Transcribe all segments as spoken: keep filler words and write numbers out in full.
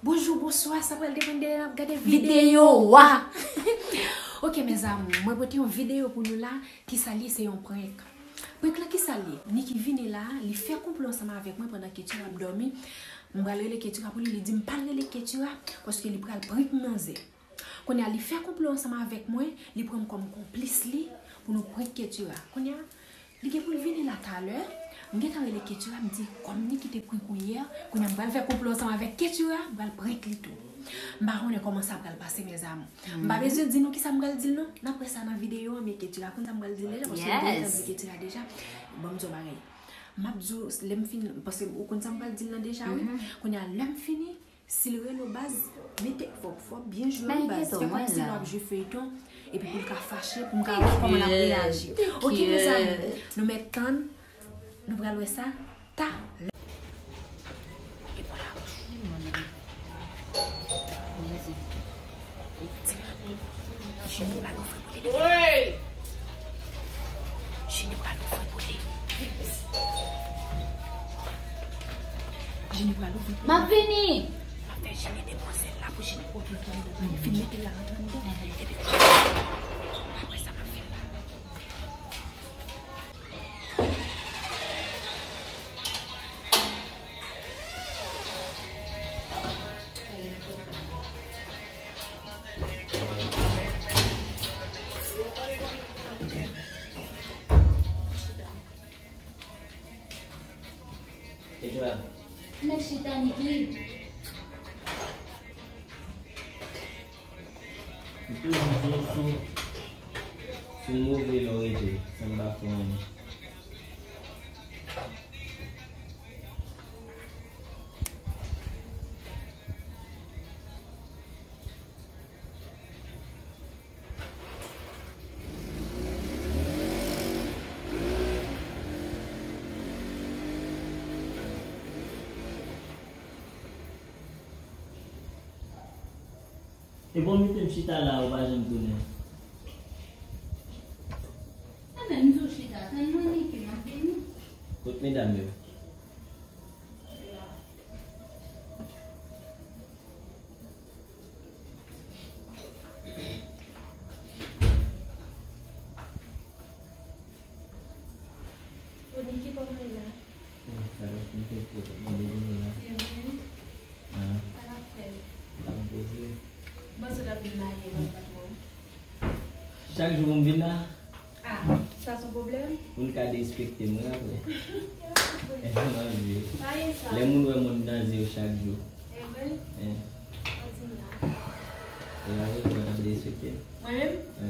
Bonjou, bonswa, sa pral depann de lè n ap gade videyo a. Ok, mes amours, mwen pote yon videyo pou nou la. Kisa l ye? Se yon prank. Prank la, kisa l ye? Niki vini la, li fè konplo ansanm avèk mwen pandan Ketura ap dòmi. M pral rele Ketura pou li, li di m pa l rele Ketura paske li pral prank manzè. Kounye a, li fè konplo ansanm avèk mwen, li pran m kòm konplis li pou nou prank Ketura. Kounye a, li gen pou l vini la talè. M gentan rele Ketura, m di, kòm Niki te prank ou yè, kounye a m pral fè konplo ansanm avèk Ketura, m pral prank li tou. M pa konnen kòman sa pral pase, mes amours. M pa bezwen di nou kisa m pral di l non. N ap wè sa nan videyo an, men Ketura konn sa m pral di l deja, paske m te gentan di Ketura deja. Ban m di yon bagay. M ap di w, lè m fin, paske ou konn sa m pral di l lan deja, wi. Kounye a, lè m fini, si l rele w baz, mete, fò, fò w byen jwe wi baz. Fè kòmsi nou ap jwe feyton, epi pou l ka fache, pou m ka wè kòman l ap reyaji. Ok, mes amours, nou mèt tann, nou pral wè sa talè. Jini pral ouvri pou li. Jini pral ouvri pou li. Jini pral ouvri pou li. M ap vini. M ap fè Jini depoze l la pou Jini ouvri pou li. Fin mete l la anndan. Epi, apre sa, m ap fè l la. Nèg chita, Niki. M toujou sou, sou, sou move lè w rete, san m pa fè anyen. E bon, mete m chita la, ou pa janm tounen. Sa menm, m di w chita, tann mwen, Niki, m ap vini. Kot medam yo? Ou di ki kòman l la? Bon, sa va, m te pou mande vini la. Se vre? Ah. Sa l ap fè? L ap poze. Bon, se l ap vin marye nan patwon. Chak jou pou m vin la? Ah, sa se yon pwoblèm? Moun ka derespekte m, wi, apre. E pa yon pwoblèm. E nan zye. Pa gen sa. Lè moun wè moun nan zye yo chak jou. E vre? E. Ou di m la. E pa vre, moun ap derespekte m. Mwen menm? E.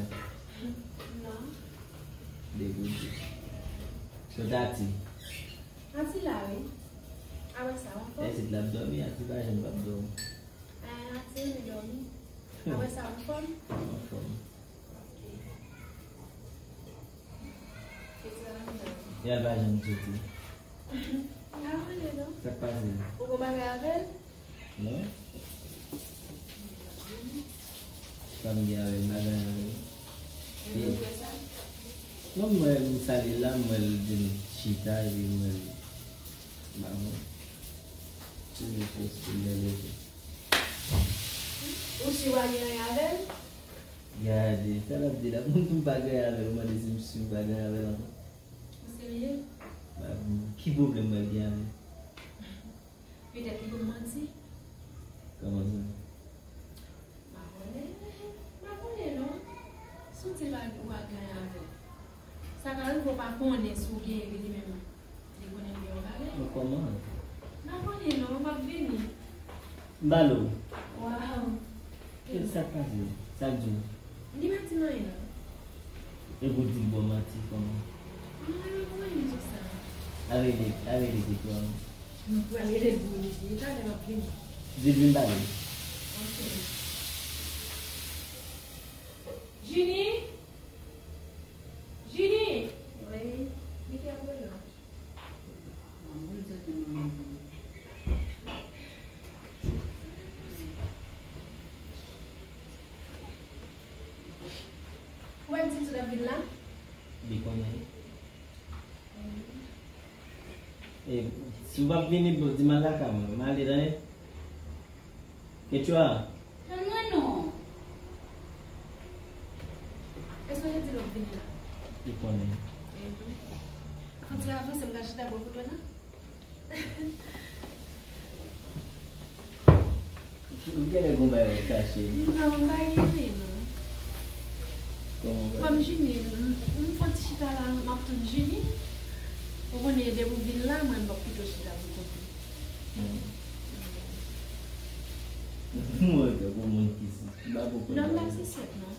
Non. Degoute. Sou Tati. Tati la, wi. Apre sa, w anfòm? E, si l ap dòmi, Tati pa janm p ap dòmi. E, Tati renmen dòmi. Apre sa, w anfòm? Anfòm. Ok. Tati la, m dòmi. E al pa janm soti. M pa konnen, non. Sa k pase? Ou gon bagay avè l? Non. Sa m gen avè l, m pa gen anyen avè l. Non, m wè, m salye l la, m wè l di m chita, epi m wè l, m pa konn. Toujou fè eksprè m rele tou. Ou si w pa gen anyen avè l? Gade, sa l ap di la, moun m pa gen anyen avè l, ou mande si m si m pa gen anyen avè l ankò. Ou serye? Ba, ki pwoblèm mwen gen avè l? Petèt li konn manti. Kòman sa? M pa konnen. M pa konnen non. Si w di l pa, ou pa gen anyen avè l. Sa ka rive w pa konnen si w gen epi li menm li konnen l gen yon bagay. Bon, kòman? M pa konnen non, m ap vini. M ba l ou. Waw. E sa k pase? Sa k di w? Li pa di m anyen non. Epi w di l ba w manti kòman? Non, li pa di sa. Ale li, ale li di kòman? M pral rele l pou li di, talè m ap vini. Di l vin pale. Ok. Jini? Jini? Wi. Li ki ap rele w. Ou pa di m sou l ap vin la? Li konnen. E, si w p ap vini, bon, di m al lakay mwen. M ale, tande? Ketchwa. Tann mwen non. Èske w te di l w ap vini la? Li konnen. Fò w di avanse, m ka chita bò kote w la. Ou genlè gon bagay w ap kache. Non, m pa gen anyen non. Kòman w Kòm Junie, m, m fè ti chita la, m ap tann Junie. Ou konnen depi w vin la, mwen m p ap kite w chita pou kont ou. Hmm. M wè w tankou moun ki si, m pa konprann. Non, m pa sisèt non.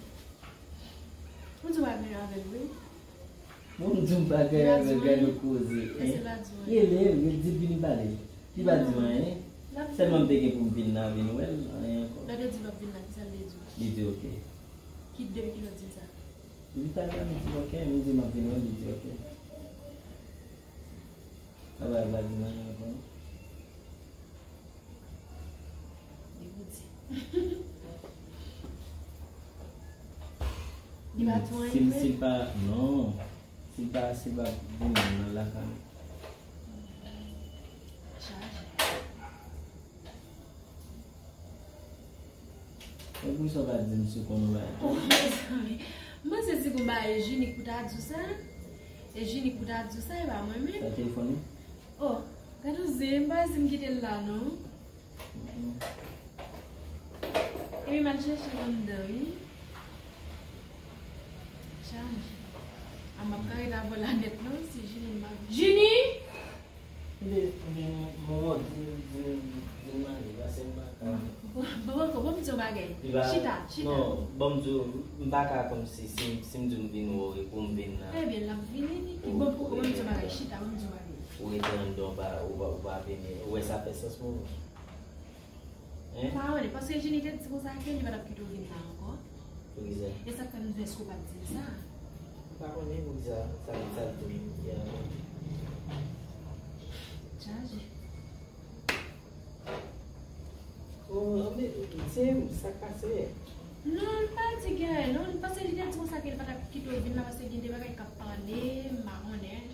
Ou di w pa gen avè l vre? Bon, m di m pa gen avè l, gade koze. Rele, rele, di vin pale. Li pa di m anyen. Sèlman m te gen pou m vin la, vin wè l, anyen ankò. Lè w te di l w ap vin la, kisa l te di w? Li di oke. Ki, depi kilè w di l sa? Depi talè a, m di oke, m di m ap vin wè l, li di oke. Apa l pa di m anyen ankò. Li pa di. Li pa di anyen vre? Si l pa, non. Si l pa, si l pa vin nan lakay. Chaje. Mwen pou sa w pa di m si w konn yon bagay. Oh, mezanmi. Mwen se si konba e Junie k pou ta di w sa. E Junie k pou ta di w sa, e pa mwen menm. Sa telefòn ou? Oh, gade w zen, m pa di m kite l la non. Mm-mm. Epi m al chèche l anndan wi. Chaje. A m ap kare la vòl la nèt non, si Junie m ap. Junie! Li, li, Momo, di, di, di m ale, pase m pa ka. Bon, bon, bon, bon, m di yon bagay. Li pa, chita, chita. Non, bon, m di w, m pa ka kòmsi, si, si m di w m vin wè w, e pou m vin la. Ebyen, l ap vini, li, ki bon, bon, bon, m di yon bagay, chita, bon, m di yon bagay. Ou rete anndan, ou pa, ou pa, ou pa vini. Ou wè sa fè sans, Momo? Hein? M pa konnen, paske Junie te di konsa ke li pa t ap kite w vin la ankò. Poukisa? E sa k fè m di w, èske w pa t di l sa? M pa konnen poukisa, sa, sa l di m. Ya. Chaje. Oh, anben, se sa k pase. Non, l pa di gen anyen, non, paske li te di konsa ke li pa t ap kite w vin la, paske gen de bagay k ap pale, m pa konnen.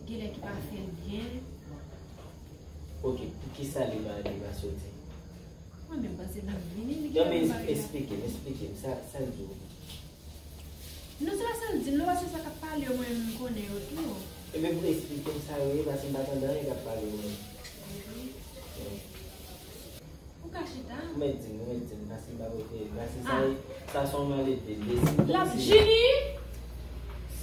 Genlè ki pa fè l byen. Ok, poukisa li pa, li pa soti? Mwen menm panse l ap vini, li Non, men genlè pa vini. Eksplike m, eksplike m, sa, sa l di w? Non, se pa sa l di m, non, paske sa k ap pale yo, mwen menm m konnen yo tou. Ebyen, pou eksplike m sa yo ye, paske m pa tande anyen k ap pale yo menm. Ou ka chita. Ou mèt di m, ou mèt di m, paske m pa prefere l. Paske sa, ah, sa se yon malelve. Depi l ap vini.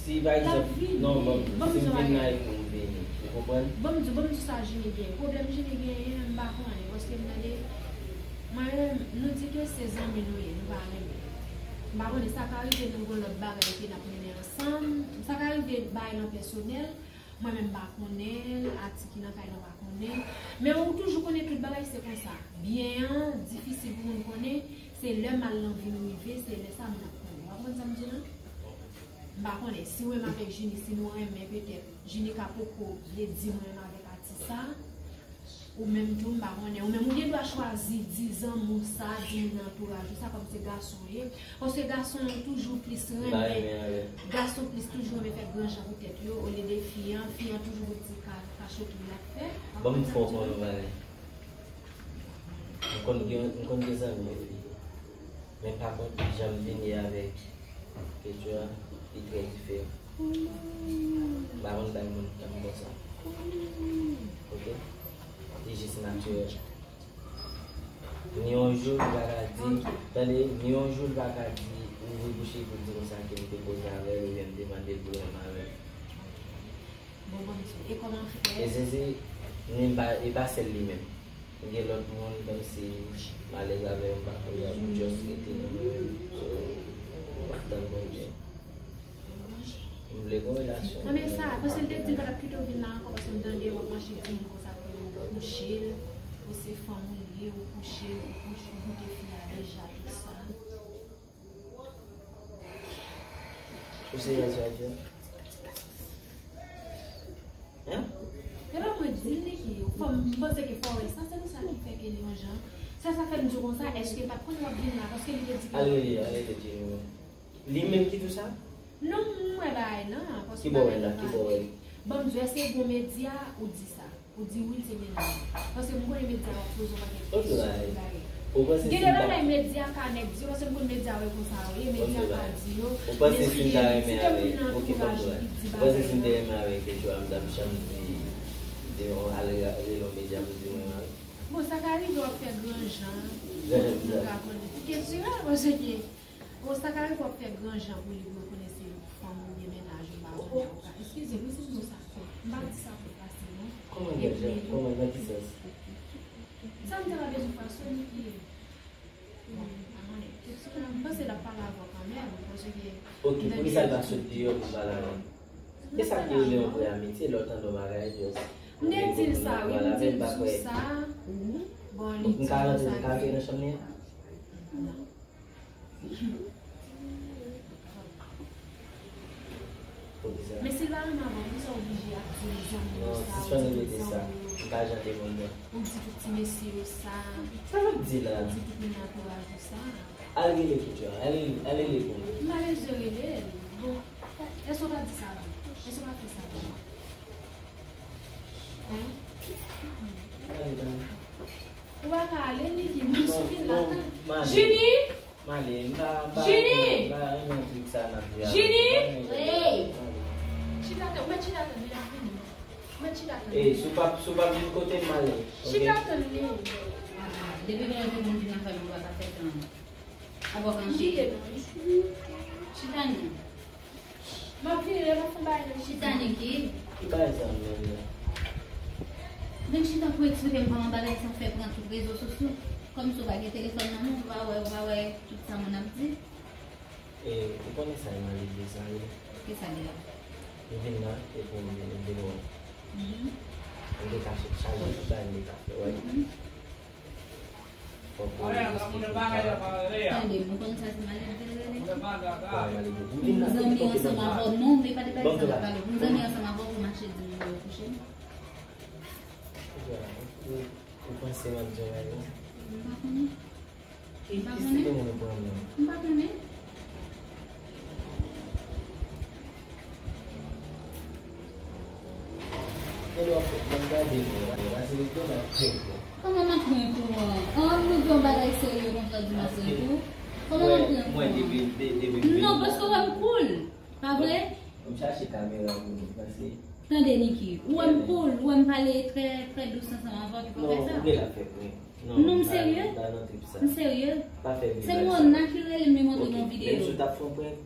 Si, pa egzanp, non, bon, si m vin la e pou m vini. Ou konprann? Ban m di w, ban m di w sa Junie gen. Pwoblèm Junie genyen, m pa konnen. Paske m tande, mwen menm, nou di ke se zanmi nou ye, nou pa renmen. M pa konnen, sa ka rive nou gon lòt bagay ke n ap mennen ansanm. Sa ka rive bagay lan pèsonèl. Mwen menm m pa konnen l, Ati ki nan kay lan pa konnen. Men ou toujou konnen tout bagay se konsa. Byen an difisil pou moun konnen, se lè mal lan vi n rive, se lè sa moun ap konnen. W ap konprann sa m di lan? M pa konnen si ou menm avèk Junie, si nou renmen, petèt Junie ka poko vle di m renmen avèk atis sa. Ou menm tou, m pa konnen. Ou menm, ou gen dwa chwazi di zanmi w sa, di moun nan antouraj ou sa, kòm se gason w ye. Paske gason yo toujou plis renmen, gason plis toujou renmen fè gran jan pou tèt yo, olye de fi an. Fi an toujou pou di ka, ka choke l ap fè. Ban m fè w konn yon bagay. M konn gen, m konn gen zanmi yo fi. Men pa kont jan m vini avèk Ketchwa, li trè diferan. M pa konn bay moun tan konsa. Ok? Li jis natirèl. Ni yon jou li pa ka di, tande, ni yon jou li pa ka di, ouvri bouch li pou l di konsa ke m te koze avè l oubyen m te mande l pou l renmen avè l. Bon, bon, e kòman fè? E se, se, ni m pa, e pa sèl li menm. Gen lòt moun, menm si m alèz avè yo, m pa koze avè yo, m just rete nan mwen menm. So, m ap tann Bondye. M vle gon relasyon. Non, men sa, paske l te di l pa t ap kite w vin la ankò, paske m tande w ap mache di moun konsa pou ou kouche l, ou se fanm ou ye, ou kouche l, ou kouche, ou goute fi a deja, tout sa. Ou serye sa w ap di a? Hein? E pa mwen di l, Niki. Fò m, m panse ke fò w wè sa, se pou sa ki fè ke li yon jan. Se sa fè m di w konsa, èske l pa t konn w ap vin la, paske li te di ke. Al rele, al rele Jenny. Li menm ki di w sa? Non, m wè bagay lan, paske bagay lan pale. Ki bò w wè l la? Ban m di w, èske gon medya ou di sa? Ou di wi, l se medya. Paske m konnen medya w ap poze yon pakèt kesyon sou bagay. Ou panse si m ta... Gen de bagay medya ka nèk di yo, paske m konn medya yo konsa yo ye, medya ka di yo. Ou panse si m ta renmen avèk, ok, pa pwoblèm. Ou panse si m te renmen avèk Ketura, m t ap janm di, di yon al rele yon medya pou di mwen renmen avèk? Bon, sa ka rive w ap fè gran jan pou moun ka konnen Ketura, paske, bon, sa ka rive w ap fè gran jan pou li, pou yo konnen se fanm ou byen mennaj ou, pa konnen ou ka, eskize m, wi, se mo sa fè. M pa di sa pou fasil, non. Kòman gran jan? Kòman, nan ki sans? Sa m ta pa bezwen fason li ye. Bon, m pa konnen. M panse l ap pale avè w kanmenm, paske... Ok, poukisa l pa sot deyò pou l pale avè m? E sa ki rele yon vrè amitye, lè w tande yon bagay, just... M te di l sa, wi, m di l sou sa. Bon, li di m sa. M ka rantre, m ka rantre nan chanm li an? Non. Men si l pa renmen avè w, poukisa w oblije ap di zanmi yo sa, ou di zanmi yo, ou di tout ti mesye yo sa? Sa l ap di la? Ou di tout moun nan antouraj ou sa? Al rele Ketura, al rele, al rele pou mwen. M pa bezwen rele l. Bon, èske w pa di sa vre? Èske w pa fè sa vre? Hein? Ou pa ka ale, Nicky, m sou vin la, tan. Jini! M ale, m pa, m pa renmen, m pa renmen trik sa n ap di a. Jini! Wi! Chita tann, ou mèt chita tann li, l ap vini. Ou mèt chita tann li. Ey, si w pa, si w pa vin kote m, m ale, ok? Chita tann li. Depi lè w te konn vin lakay mwen, ou pa ka fè tan. Abò kanpe. Chita non. Chita non. M ap vini, lè m ap fè bagay nan chita. Chita, Nicky. Ki bagay sa menm la? Vin chita pou eksplike m kòman bagay sa fè pran tout rezo sosyo. Kòmsi w pa gen telefòn nan men w, ou pa wè, ou pa wè tout sa moun ap di. E, ou konnen sa e malelve sa ye? Kisa li ye? M vin la, epi m vin, m vin wè. Mhm. M te ka chache tout bagay m te ka fè, wè. Mhm. Tande, mwen konn sa se malelve l rele. Pou m zanmi ansanm avè w, non, men pa de bagay sa l ap pale. Pou m zanmi ansanm avè w, pou mache di moun yo kouche m. Ou panse m ap di yon bagay konsa? M pa konnen. M pa konnen. M pa konnen. Kòman m ap pran kou an? An, nou gen yon bagay serye konsa di m ap pran kou. Kòman m ap pran kou an? Non, paske w wè m cool. Pa vre? M chache kamera pou nou, pase. Tande, Nicky, ou wè m cool, ou wè m pale trè, trè dous ansanm avè w, ou pa fè sa. Non, ou genlè ap fè prank. Non, m serye? M serye. Pa fè vye bagay sa. Se Mona ki rele m, li montre m yon videyo. Menm si w t ap fè yon prank,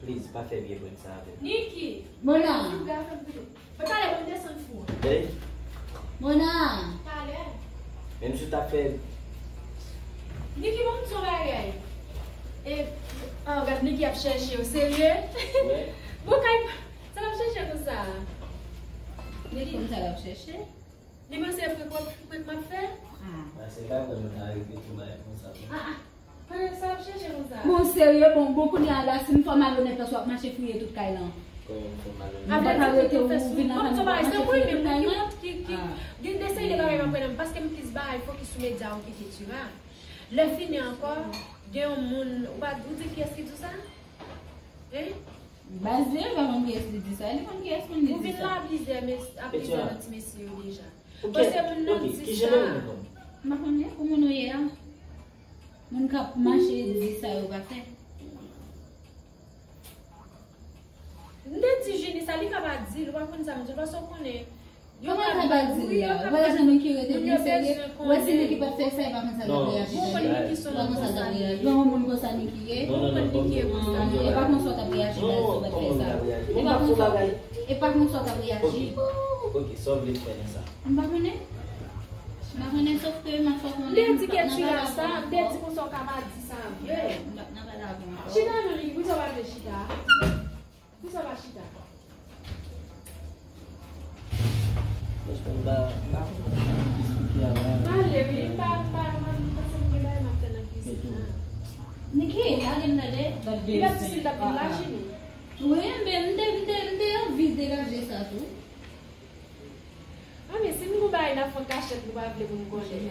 please, pa fè vye prank sa avè m. Nicky! Mona! Mwen talè, mwen desann fou. Ey! Mona! Talè. Menm si w t ap fè... Nicky, bon, m di w yon bagay. E, oh, gad Nicky ap chèche w, serye? Wi. Bon, kay, sa l ap chèche konsa? Nicky. Konsa l ap chèche? Li panse prank, prank m ap fè? Ah. Pase pa kwè nou ta rive tou bay konsa, non. Ah, ah. Pandan sa ap chèche konsa. Bon, serye, bon, bon, kounye a la, si m fè w malonèt, lòs w ap mache fouye tout kay lan. Kòman m fè w malonèt? Avèk sa w te fè sou kont sa bagay, se mwen menm ki, ki, ki gen de seri de bagay m ap pran nan, paske m plis bay fokis sou medya ou ke Ketura. Lè fini ankò, gen yon moun, ou pa, ou di kiyès ki di w sa? Hein? Baz li, li pa konn kiyès li di sa, li konn kiyès moun li di sa. Ou vin la ap lizè, mes-, ap lizè nan ti mesye yo deja. Paske moun nan di sa. M pa konnen, pou moun ou ye a. Moun k ap mache di sa yo pa fè. M te di Junie sa, li ka pa di l, ou pa konn sa m di l, paske w konnen. Kòman sa pa di l la? Wè jan Nicky rete byen serye. Wè si Nicky pa t fè sa, e pa konsa l t ap reyaji. Ou konn Nicky se yon moun konsa. Ou pa konn sa l t ap reyaji. Bon, moun konsa Nicky ye. E pa konsa w t ap reyaji, baz, si w pa t fè sa. E pa konsa, e pa konsa w t ap reyaji. Ok, ok, sa w vle fè nan sa? M pa konnen. M pa konnen, sòf ke m ap fè konnen. M te di Ketura sa, m te di konsa w ka pa di sa vre. M pa t nan pale avè w ankò. Chita non, Nicky, poukisa w pa vle chita? Poukisa w pa chita? Paske m pa, m pa konn ki sou ki a la. M ale wi, m pa, m pa, m pa, m pa santi gen bagay m ap fè nan kizin nan. Nicky, lage m tande. Li pa t di si l t ap vin la, Junie. Wi, men m te, m te, m te anvi degaje sa tou. Ah, men si m gon bagay n ap fè an kachèt, nou pa vle pou m konnen.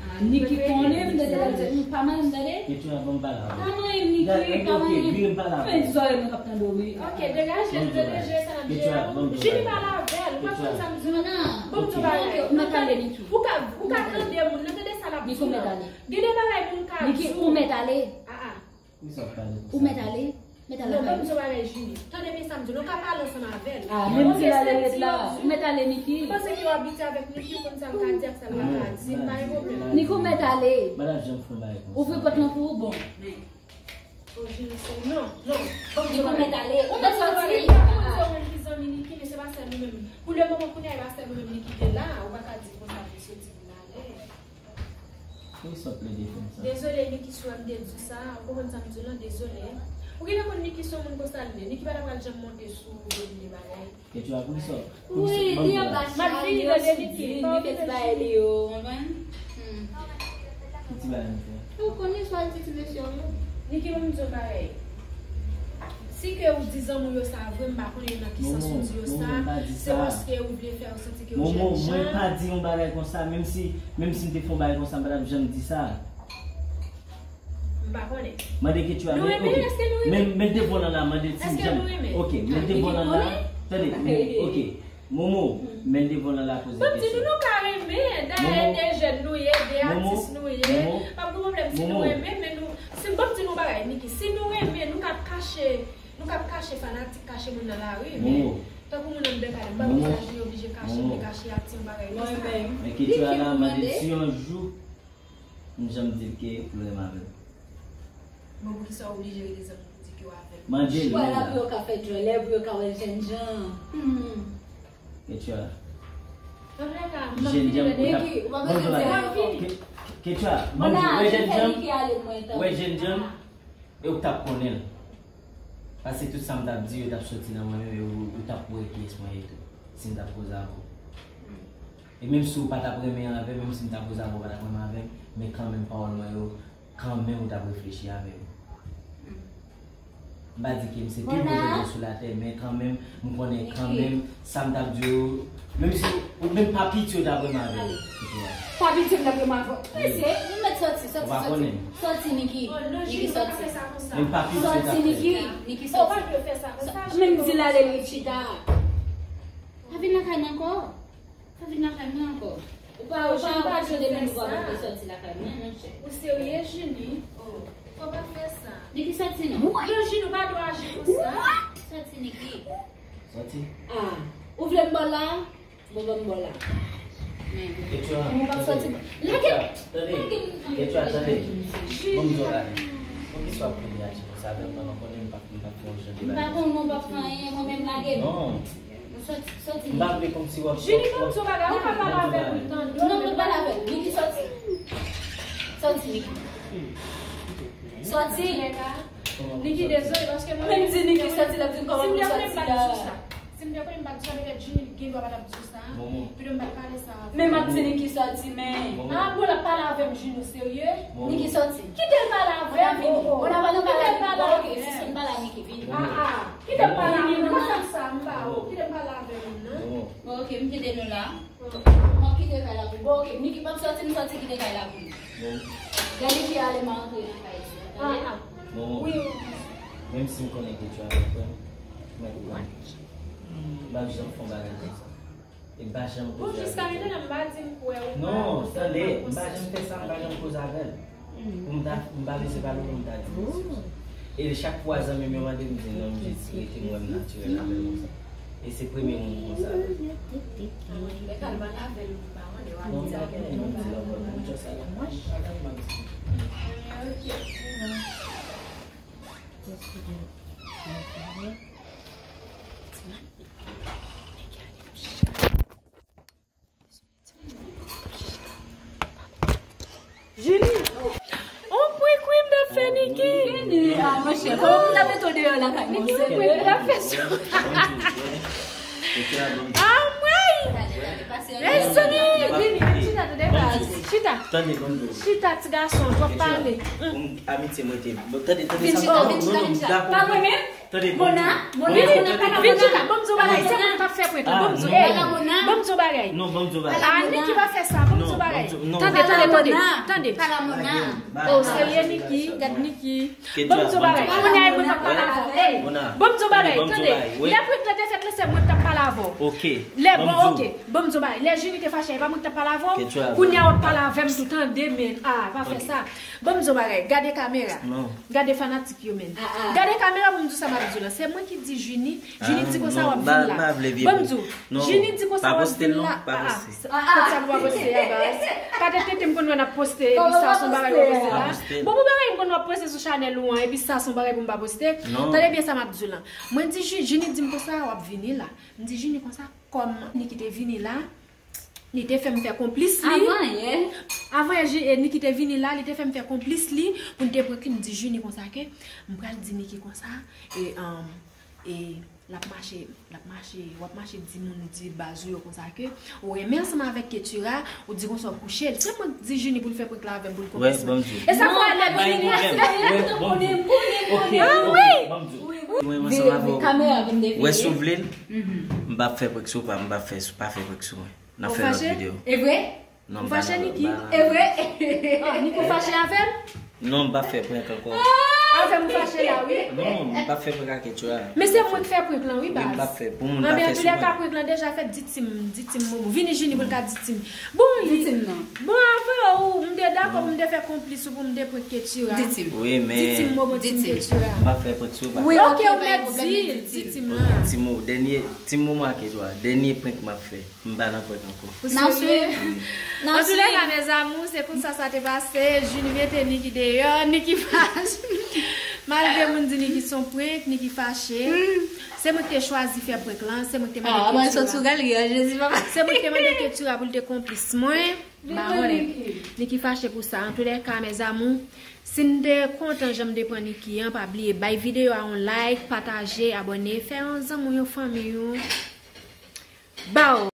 Ah, Nicky konnen, m tande la, m pa manyen m tande. Ketura, ban m pale avè w. Pa manyen m, Nicky, pa manyen m. Fè di zòrèy mwen k ap tande w, wi. Ok, degaje l, degaje sa n ap jere. Julie, pale avè l, Ou pa konn sa m di w la? Bon, m di w bagay. Ou mèt ale, Niki. Ou ka, ou ka tande moun nan, tande sa l ap di w la. Niki, ou mèt ale. Gen de bagay moun ka di w. Niki, ou mèt ale. Ah, ah. Ou mèt ale. Mèt ale. Non, ban m di w bagay, Julie. Tande byen sa m di w la, ou ka pale ansanm avè l. Ah, menm si l ale ret la, ou mèt ale, Niki. M panse ke w abitye avèk Niki, ou konn sa l ka di ak sa l pa ka di. Se pa yon pwoblèm. Niki, ou mèt ale. Madam, janm fè yon bagay konsa. Ouvri pòt lan pou ou, bon. Oh, Julie, se non, non. Niki, ou mèt ale. Ou mèt soti. M pa konn si w menm ki zanmi Niki, men se pa sèl nou menm. Pou le moman, kounye a, e pa sèl nou menm Niki gen la. Ou pa ka di konsa pou soti pou l ale. Pou sòt plede fè m sa. Dezole, Niki, si w wè m te di w sa, ou konprann sa m di w lan, dezole. Ou genlè konn Niki se yon moun konsa l ye. Niki pa ta pral janm monte sou ou vle vin de bagay. Kechwa, pou sòt. Wi, li anba chay, li anba chay, li fè ti bagay li yo, konprann? Hmm. Ki ti bagay m fè? Ou konn istwa ti ti mesye yo. Niki, ban m di w yon bagay. Si ke ou di zanmi w yo sa vre, m pa konnen nan ki sans ou di yo sa, se paske ou vle fè yo santi ke ou jèn jan. Momo, mwen pa di yon bagay konsa, menm si, menm si m te fè yon bagay konsa, m pa t ap janm di sa. M pa konnen. Mande Kechwa, men, ok. Nou renmen, èske nou renmen? Men, men devan lan la, mande ti jan. Èske nou renmen? Ok, men devan lan la. Tande, men, ok. Momo, men devan lan la poze kesyon. Ban m di nou, nou ka renmen. Dayè, de jèn nou ye, de atis nou ye. Pa gen pwoblèm si nou renmen, men nou, si, ban m di nou bagay, Niki, si nou renmen, nou ka kache, nou ka kache fanatik, kache moun nan lari, men tankou moun nan bèk ale, m pa panse a Jini oblije kache, vle kache atis, yon bagay konsa. Men Kechwa la, mande si yon jou m janm di l ke pou l renmen avè m. Bon, poukisa w oblije rele zanmi w pou di ke w avè l? Mande l. Wè, la pou yo ka fè djòlè, pou yo ka wè l jènjan. Hmm. Kechwa. Jènjan, ou t ap, ou pa bezwen di anyen ankò. Kechwa, bon, ou wè jènjan, ou wè jènjan, e ou t ap konnen l. Paske tout sa m t ap di yo t ap soti nan mwen menm, e ou, ou t ap wè kiyès mwen ye tou, si m t ap koze avè w. E menm si w pa t ap renmen avè m, menm si m t ap koze avè w, w pa t ap renmen avè m, men kanmenm pawòl mwen yo, kanmenm ou t ap reflechi avè m. M pa di ke m se pi gwo jènjan sou latè, men kanmenm, m konnen kanmenm, sa m t ap di yo, menm si, ou menm pa piti ou t ap renmen avè m. Pa piti m t ap renmen avè w. Prese, nou mèt sòti, sòti, sòti. Sòti, Niki. Niki, sòti. Menm pa piti ou t ap fè. Sòti, Niki. Niki, sòti. Menm di l ale, li chita. Pa vin lakay mwen ankò. Pa vin lakay mwen ankò. Ou pa, ou pa, ou pa jwenn de moun ou pa pote sòti lakay mwen, monchè. Ou serye, Jini? Oh, fò pa fè sa. Niki, sòti non. Non, Jini, ou pa dwe aji konsa. Sòti, Niki. Sòti. Ah, ou vle m ba w la? Bon, ban m ba w la. Kechwa, tande. Lage. Tande. Kechwa, tande. Bon, m di w la. Poukisa w ap kouri aji konsa avè m? Mwen konnen m p ap, m p ap fè yon jan de bagay. M pa konnen, m p ap fè anyen, mwen menm lage. Non. Sòti, sòti. M pa vle kòmsi w ap, Jini, ban m di w bagay, ou pa pale avè m, tande. Non, mwen pale avè w. Niki, sòti. Sòti, Niki. Sòti. Niki, dezole, paske mwen menm di Niki sòti, l ap di m kòman pou sòti a. Si m te konnen m pa t di sa, petèt Jini gen dwa pa t ap di sa. Momo. Pito m pa t pale sa. Men m ap di Niki sòti, men. Momo. Ah, bon, l ap pale avè m, Jini, ou serye? Momo. Niki sòti. Kite l pale avè m. Bon, n ap pale avè m. Bon, ok, sispann pale a Niki, vini. Ah, ah. Kite m pale avè l, pa fè m sa, m pa ou. Kite m pale avè l, non. Bon. Bon, ok, m kite nou la. M ap kite kay la pou ou. Bon, ok, Niki p ap sòti, m sòti kite kay la pou nou. Bon. Gade ki ale m a antre nan kay sa. Ah, ah. Bon. Wi, wi. Menm si m konnen ke tu avè frè m, mwen konprann. M p ap janm fè yon bagay konsa. E m pa janm koze avè w. Bon, jiska mentnan, m pa di m kwè ou pa. Non, tande, m pa janm fè sa, m pa janm koze avè l. Pou m ta, m pa bezwen pale pou m ta di l. E chak fwa zanmi m yo mande m, m di non, m jis rete m wè m natirèl avè l konsa. E se premye moun konsa. Lè kal pale avè l, ou pa wè, lè w ap di avè l, ou pa wè. Ok. Jini, on kwikwi m t ap fè Niki. Vini, ah, monchè, kòman pou m ta mete w deyò lakay mwen? Niki, on kwikwi m t ap fè sou. Anmwey! Mezanmi! Vini, chita, tande, baz. Chita. Chita, ti gason, twòp pale. Amitye mwen te. Tande, tande sa. Vin chita, vin chita, vin chita. Pa vre menm? Tande, Mona, Mona, Mona, pa la Mona. Vin chita, ban m di w bagay, se mwen k ap fè prank la, ban m di w, ey, ban m di w bagay. Non, ban m di w bagay. Ah, Niki pa fè sa, ban m di w bagay. Tande, tande, tande, tande. Oh, serye, Niki, gad Niki. Ban m di w bagay, kounye a e mwen k ap pale avè w, ey, ban m di w bagay, tande. Lè prank la te fèt la, se mwen k t ap pale avè w. Ok. Lè, bon, ok. Ban m di w bagay. Lè Junie te fache, e pa mwen ki t ap pale avè w. Kounye a w ap pale avè m tou, tande, men. Ah, pa fè sa. Ban m di w bagay. Gade kamera. Gade fanatik yo, men. Gade kamera pou m di w sa m ap di w la. Se mwen ki di Junie. Junie di konsa w ap vin la. Ban m di w. Junie di konsa w ap vin la. Ah, ah. Kot sa nou pa poste a, baz? Patèt tenten m konn wè n ap poste, epi sa se yon bagay w ap poste la. Bon, pou bagay m konn w ap poste sou chanèl ou an, epi sa se yon bagay pou m pa poste. Tande byen sa m ap di w la. Mwen di Ju-, Junie di m konsa w ap vini la. M di Junie konsa, kòm Niki te vini la, li te fè m fè konplis li. Avan yè. Avan yè, Ju-, e, Niki te vini la, li te fè m fè konplis li pou n te prank li. M di Junie konsa ke m pral di Niki konsa, e, um, e, l ap mache, l ap mache, w ap mache di moun, di baz ou yo konsa ke ou renmen ansanm avèk Ketura, ou di konsa w kouche l. Se mwen k di Junie pou l fè prank la avè m, pou l konplis mwen. E sa fè lè Junie. Ok, ok, ban m di w. Ou renmen ansanm avè w. Kamera vin devine. Wè, si w vle l, m p ap fè prank sou ou, pa, m p ap fè, pa fè prank sou mwen. N ap fè lòt videyo. E vre? Non, m pa nan, m pa nan. Ou fache, Niki? E vre? Ah, Niki, ou fache avè m? Non, m p ap fè prank ankò. Avè m ou fache la, wi. Non, m p ap fè prank ak Ketura. Men se mwen k fè prank lan, wi, baz. Wi, m p ap fè. Pou moun pa fè sou mwen. Anben, antoulèka, prank lan deja fèt, di Tim, di Tim Momo. Vini Junie pou l ka di Tim. Bon, di Tim nan. Bon, avè w, m te dakò pou m te fè konplis ou pou m te prank Ketura. Di Tim. Wi, men. Di Tim Momo, Tim Ketura. M p ap fè prank sou ou, pa. Wi, ok, ou mèt di, di Tim lan. Tim Momo, dènye, Tim Momo ak Ketura, dènye prank m ap fè. M pa nan prank ankò. N ap swiv. N ap swiv. Antoulèka, mes amours, se konsa sa te pase. Junie mete Niki deyò, Niki fache. Malgre moun di Niki se yon prank, Niki fache. Se mwen ki te chwazi fè prank lan, se mwen ki te mande Ketura. Ah, mwen sot sou galerie, Jezi papa. Se mwen ki te mande Ketura pou l te konplis mwen. M pa konnen. Niki fache pou sa. Antoulèka, mes amours, si n te kontan jan m te pran Niki an, pa bliye bay videyo a yon like, pataje, abòne, fè yon zanmi w, yon fanmi w. Bow!